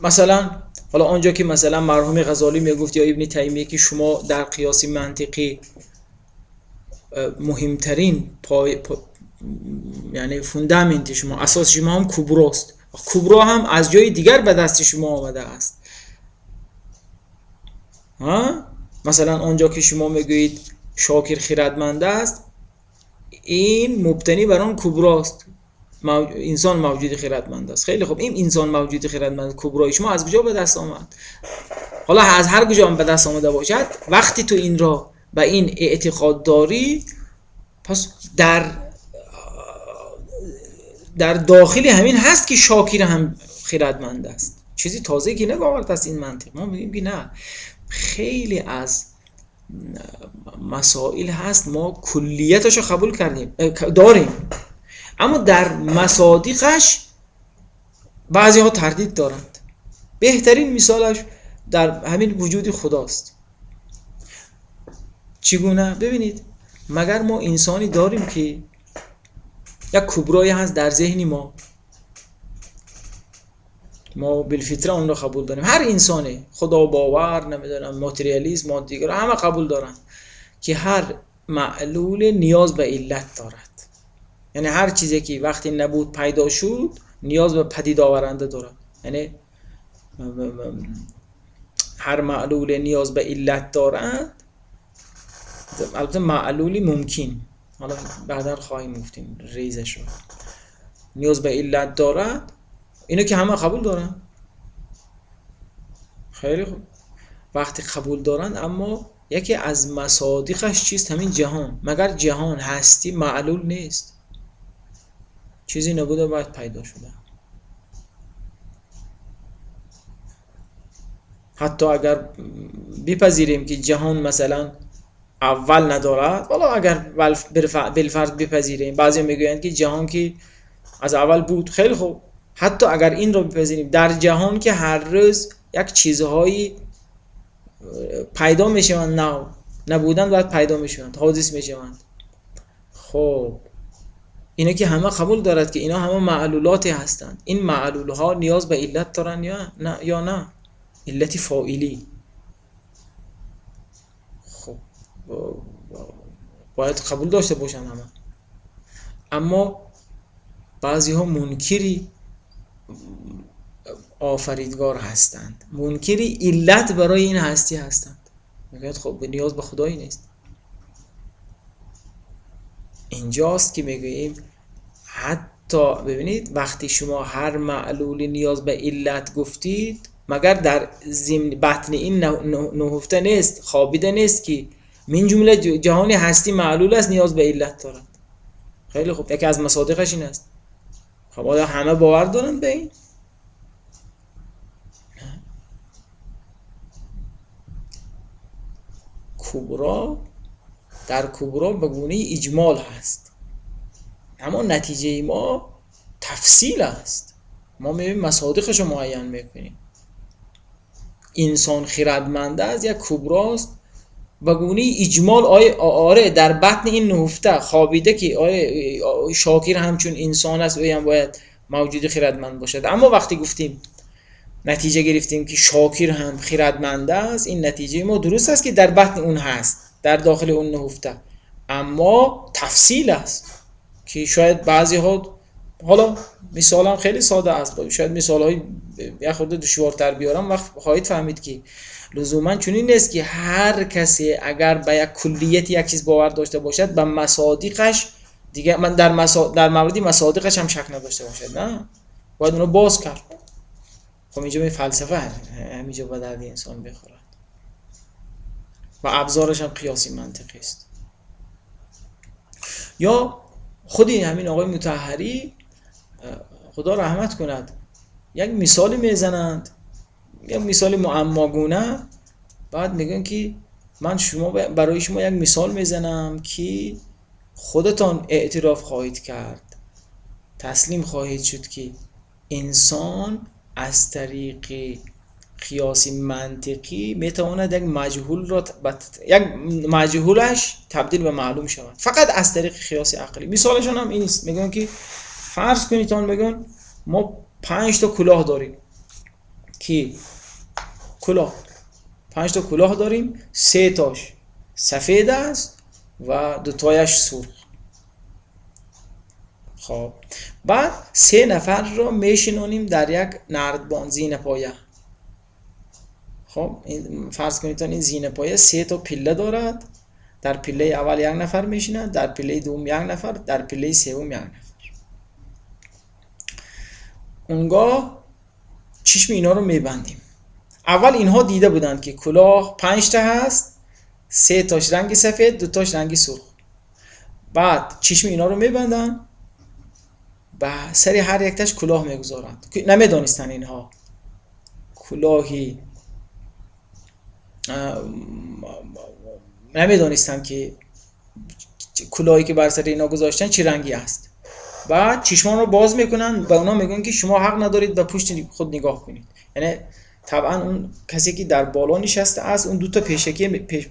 مثلا حالا آنجا که مثلا مرحوم غزالی میگفت یا ابن تیمیه که شما در قیاس منطقی مهمترین یعنی فوندامنت شما، اساس شما هم کبراست، کبرا هم از جای دیگر به دست شما آمده است. ها؟ مثلا آنجا که شما میگویید شاکر خردمند است، این مبتنی بر آن کبراست، انسان موجود خردمند است. خیلی خوب، این انسان موجود خردمند کبرای شما از کجا به دست آمد؟ حالا از هر کجا هم به دست آمده باشد، وقتی تو این را به این اعتقاد داری، پس در داخل همین هست که شاکر هم خردمند است. چیزی تازه که نگاورد است این منطق. ما میگیم که نه، خیلی از مسائل هست ما کلیتش رو قبول کردیم داریم، اما در مصادیقش بعضی ها تردید دارند. بهترین مثالش در همین وجود خداست. چگونه؟ ببینید، مگر ما انسانی داریم که یک کبرایی هست در ذهن ما، ما بالفطره اون رو قبول داریم. هر انسانی خدا باور، نمیدونم ماتریالیسم، مادیگرا، همه قبول دارن که هر معلول نیاز به علت دارد. یعنی هر چیزی که وقتی نبود پیدا شد نیاز به پدید آورنده دارد. یعنی هر معلول نیاز به علت دارد. البته معلولی ممکن، حالا بعدا خواهیم گفتیم ریزش رو، نیاز به علت دارد، اینو که همه قبول دارن. خیلی خوب، وقتی قبول دارن، اما یکی از مصادیقش چیست؟ همین جهان. مگر جهان هستی معلول نیست؟ چیزی نبوده باید پیدا شده. حتی اگر بپذیریم که جهان مثلا اول ندارد، والا اگر بالفرض بپذیریم، بعضی میگویند که جهان که از اول بود. خیلی خوب، حتی اگر این رو بپذیریم، در جهان که هر روز یک چیزهایی پیدا میشوند، نه نبودن باید پیدا میشوند، حادث میشوند. خب اینا که همه قبول دارد که اینا همه معلولاتی هستند. این معلولها نیاز به علت دارن یا نه؟ یا نه علت فاعلی. خب باید قبول داشته باشن همه. اما بعضی ها منکری آفریدگار هستند، منکری علت برای این هستی هستند. میگوید خب نیاز به خدایی نیست. اینجاست که میگوییم حتی ببینید وقتی شما هر معلولی نیاز به علت گفتید، مگر در ضمن بطن این نهفته نیست، خوابیده نیست که من جمله جهان هستی معلول است، نیاز به علت دارد. خیلی خوب، یکی از مصادیقش این است. خب آیا همه باور دارند به این؟ نه. کبرا در کبرا به گونه اجمال هست، اما نتیجه ما تفصیل است. ما میبینیم مصادیقش رو معین میکنیم. انسان خردمند است یا کبراست به گونه اجمال. آیه آره در بطن این نهفته خوابیده که آیه شاکر همچون انسان است، او هم باید موجود خردمند باشد. اما وقتی گفتیم نتیجه گرفتیم که شاکر هم خردمند است، این نتیجه ما درست است که در بطن اون هست، در داخل اون نهفته، اما تفصیل است که شاید بعضی ها، حالا مثال هم خیلی ساده است، شاید مثال های یه خورده دشوارتر بیارم وقت خواهید فهمید که لزوما چنین نیست که هر کسی اگر به یک کلیت یک چیز باور داشته باشد به مصادیقش دیگه، من در مورد مصادیقش هم شک نداشته باشد. نه، باید اونو باز کرد. خب اینجا به فلسفه همینجا به درد انسان بخورد و ابزارش هم قیاسی منطقی است. یا خودی همین آقای مطهری خدا رحمت کند یک مثالی میزنند، یک مثال معماگونه، بعد میگن که من شما برای شما یک مثال میزنم که خودتان اعتراف خواهید کرد، تسلیم خواهید شد که انسان از طریق قیاس منطقی میتواند یک مجهول را یک مجهولش تبدیل به معلوم شود، فقط از طریق قیاس عقلی. مثالشون هم این است، میگن که فرض کنید تان میگن ما 5 تا کلاه داریم ки кулоҳ, 5 تا کلاه داریم، 3 تاش سفید است و 2 تایش سرخ. خب بعد 3 نفر را میشینانیم در یک نردبان زینه پایه. خب این فرض کنید این زینه پایه 3 تا پله دارد. در پله اول یک نفر میشیند، در پله دوم یک نفر، در پله سوم یک نفر. اونگاه چشم اینا رو میبندیم. اول اینها دیده بودند که کلاه 5 تا هست، 3 تاش رنگ سفید، 2 تاش رنگ سرخ. بعد چشم اینا رو میبندن، به سر هر یک تاش کلاه میگذارند. نمیدانستن اینها کلاهی، نمیدانستن که کلاهی که بر سر اینا گذاشتن چه رنگی است. بعد چشمان رو باز میکنن و اونا میگن که شما حق ندارید به پشت خود نگاه کنید. یعنی طبعا اون کسی که در بالا نشسته است اون 2 تا پیشکی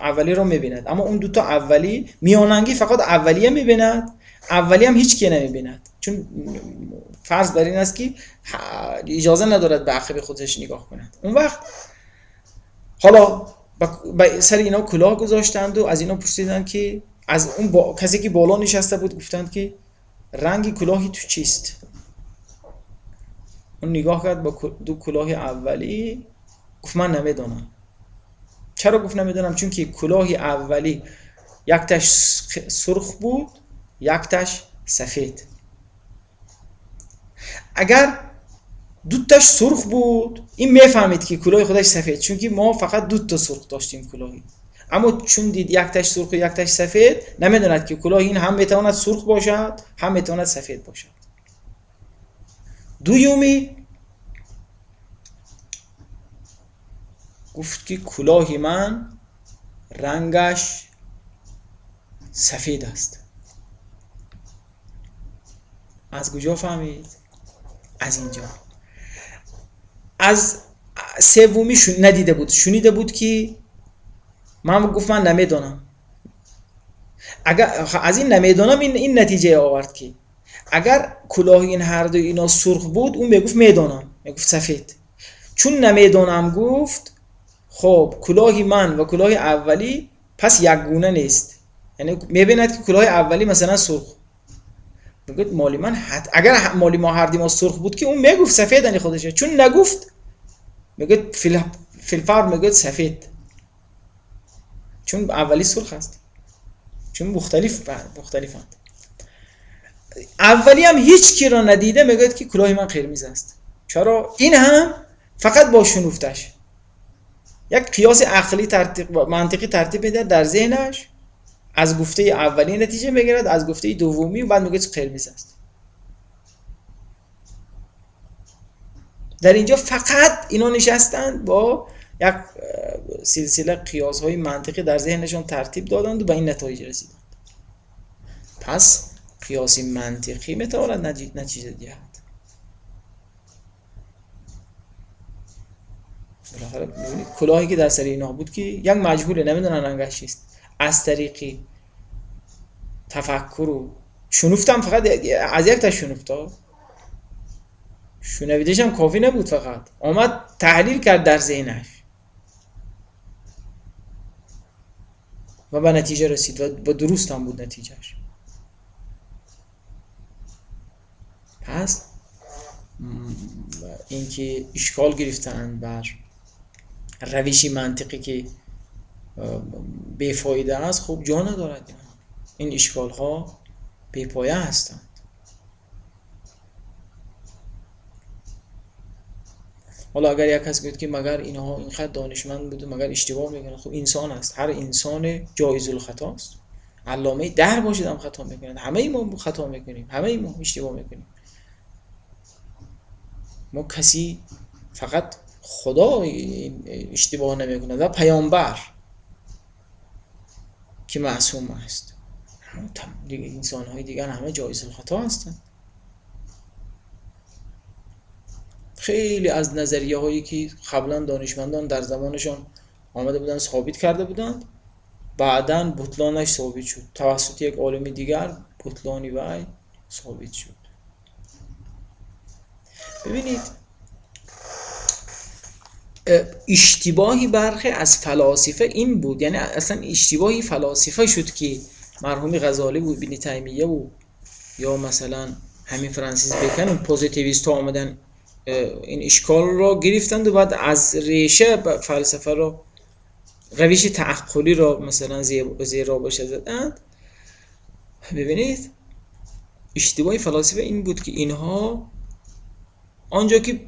اولی رو میبیند، اما اون 2 تا اولی میاننگی فقط اولیه میبیند، اولی هم هیچ کی نمیبیند، چون فرض بر این است که اجازه ندارد به عقب خودش نگاه کند. اون وقت حالا با سر اینا کلاه گذاشتند و از اینا پرسیدند که از اون کسی که بالا نشسته بود گفتند که رنگ کلاهی تو چیست؟ اون نگاه کرد با 2 کلاه اولی، گفت من نمیدانم. چرا گفت نمیدانم؟ چون که کلاه اولی یک تاش سرخ بود، یک تاش سفید. اگر 2 تاش سرخ بود این میفهمید که کلاه خودش سفید، چون که ما فقط 2 تا سرخ داشتیم کلاهی. اما چون دید یک تاش سرخ و یک تاش سفید، نمیداند که کلاه این هم میتواند سرخ باشد هم میتواند سفید باشد. دویومی گفت که کلاه من رنگش سفید است. از کجا فهمید؟ از اینجا. از سومی ندیده بود، شنیده بود که من گفت من نمیدانم. اگر از این نمیدانم این نتیجه آورد که اگر کلاه این هر دو اینا سرخ بود اون میگفت میدانم، میگفت سفید. چون نمیدانم گفت خب کلاه من و کلاه اولی پس یک گونه نیست. یعنی میبیند که کلاه اولی مثلا سرخ، میگفت مالی من اگر مالی ما هر دی ما سرخ بود که اون میگفت سفید، یعنی خودشه. چون نگفت میگفت فیلفر، میگفت سفید، چون اولی سرخ است، چون مختلفند. اولی هم هیچ کی را ندیده میگوید که کلاه من قرمز است. چرا؟ این هم فقط با شنوفتش یک قیاس عقلی ترتیب منطقی ترتیب میده در ذهنش، از گفته اولی نتیجه میگیرد، از گفته دومی، و بعد میگه قرمز است. در اینجا فقط اینا نشستند با یک سلسله قیاس های منطقی در ذهنشان ترتیب دادند و به این نتایج رسیدند. پس قیاس منطقی میتواند نتیجه دهد. بالاخره ببینید کلاهی که در سر اینا بود که یک مجهوله، نمیدونن رنگش چیست، از طریقی تفکر و شنفتم، فقط از یک تا شنفتا شنویدش هم کافی نبود، فقط آمد تحلیل کرد در ذهنش و به نتیجه رسید و درست هم بود نتیجهش. پس اینکه اشکال گرفتن بر روشی منطقی که بی‌فایده است، خب جا ندارد. این اشکال ها بی‌پایه هستند. حالا اگر یک کس گفت که مگر اینها اینقدر دانشمند بود مگر اشتباه میکنه، خب انسان است، هر انسان جایز الخطا است. علامه در باشید هم خطا میکنند، همه ما خطا میکنیم، همه ما اشتباه میکنیم. ما کسی فقط خدا اشتباه نمیکنه و پیامبر که معصوم است. دیگه انسان‌های دیگر همه جایز الخطا هستند. خیلی از نظریه هایی که قبلا دانشمندان در زمانشان آمده بودند ثابت کرده بودند، بعداً بطلانش ثابت شد توسط یک عالم دیگر، بطلانی وی ثابت شد. ببینید اشتباهی برخی از فلاسفه این بود، یعنی اصلا اشتباهی فلاسفه شد که مرحوم غزالی و ابن تیمیه و یا مثلا همین فرانسیس بیکن و پوزیتیویست ها آمدن این اشکال را گرفتند و بعد از ریشه فلسفه را، روش تعقلی را مثلا زیرا باشه زدند. ببینید اشتباه فلاسفه این بود که اینها آنجا که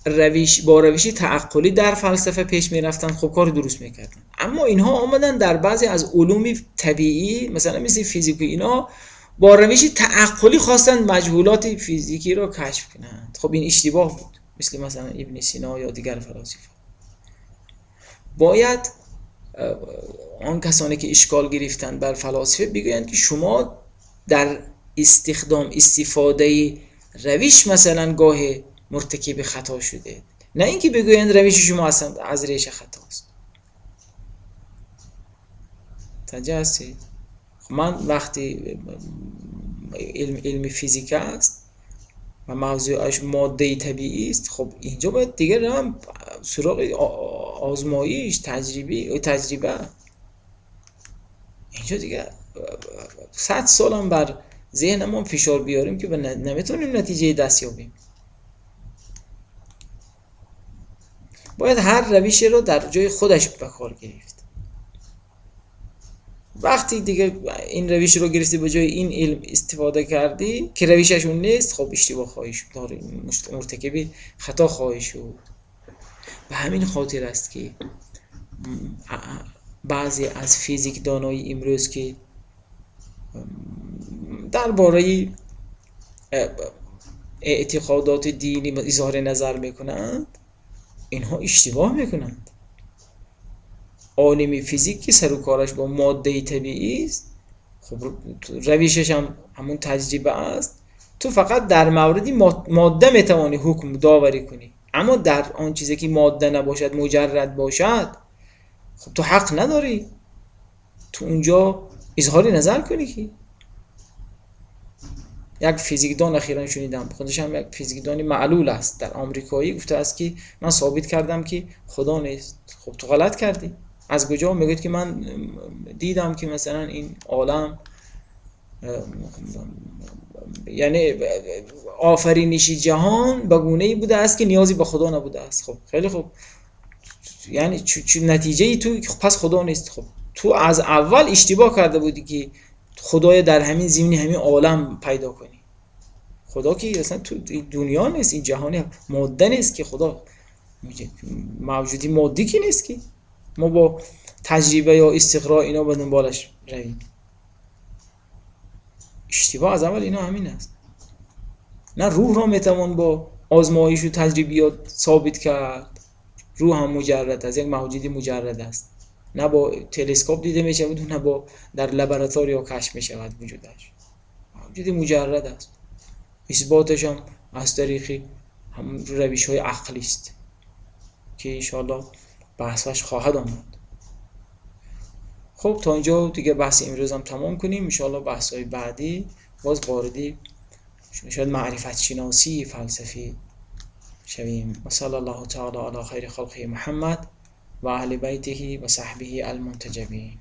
روش با روش تعقلی در فلسفه پیش میرفتند خب کار درست میکردن، اما اینها آمدن در بعضی از علوم طبیعی مثلا مثل فیزیک و اینا با روش تعقلی خواستند مجهولات فیزیکی را کشف کنند. خب این اشتباه بود، مثل مثلا ابن سینا یا دیگر فلاسفه. باید آن کسانی که اشکال گرفتند بر فلاسفه بگویند که شما در استخدام استفاده روش مثلا گاه مرتکب خطا شده، نه اینکه بگویند روش شما اصلا از ریشه خطاست. متوجه هستید؟ من وقتی علم فیزیک است و موضوعش ماده طبیعی است، خب اینجا باید دیگه هم سراغ آزمایش تجربه. اینجا دیگه 100 سال هم بر ذهنمون فشار بیاریم که نمیتونیم نتیجه دست یابیم. باید هر روشی رو در جای خودش به کار گرفت. وقتی دیگه این روش رو گرفتی به جای این علم استفاده کردی که روشش اون نیست، خب اشتباه خواهی شد، مرتکب خطا خواهی شد. به همین خاطر است که بعضی از فیزیک دانای امروز که درباره اعتقادات دینی اظهار نظر میکنند، اینها اشتباه میکنند. عالم فیزیک که سر و کارش با ماده طبیعی است، خب روشش هم همون تجربه است. تو فقط در مورد ماده میتوانی حکم داوری کنی، اما در آن چیزی که ماده نباشد، مجرد باشد، خب تو حق نداری تو اونجا اظهار نظر کنی. که یک فیزیکدان اخیراً شنیدم، خودش هم یک فیزیکدان معلول است در آمریکایی، گفته است که من ثابت کردم که خدا نیست. خب تو غلط کردی. از کجا؟ میگه که من دیدم که مثلا این عالم، یعنی آفرینش جهان به گونه‌ای بوده است که نیازی به خدا نبوده است. خب خیلی خوب، یعنی نتیجه تو پس خدا نیست. خب تو از اول اشتباه کرده بودی که خدای در همین زمین همین عالم پیدا کنی. خدا که اصلا تو دنیا نیست، این جهان ماده نیست که خدا موجودی مادی که نیست که ما با تجربه یا استقراء اینا به دنبالش رویم. اشتباه از اول اینا همین است. نه روح را میتوان با آزمایش و تجربیات ثابت کرد، روح هم مجرد است، یک موجودی مجرد است، نه با تلسکوپ دیده می شود نه با در لابراتوار کشف می شود وجودش. موجود مجرد است، اثباتش هم از طریق هم روش های عقلی است که انشاءالله بحثش خواهد آمد. خب تا اینجا دیگه بحث امروز هم تمام کنیم. انشاءالله بحث های بعدی باز واردی شاید معرفت شناسی فلسفی شویم. و صلی الله تعالی علی خیر خلقه محمد و اهل بیته و صحبه المنتجبین.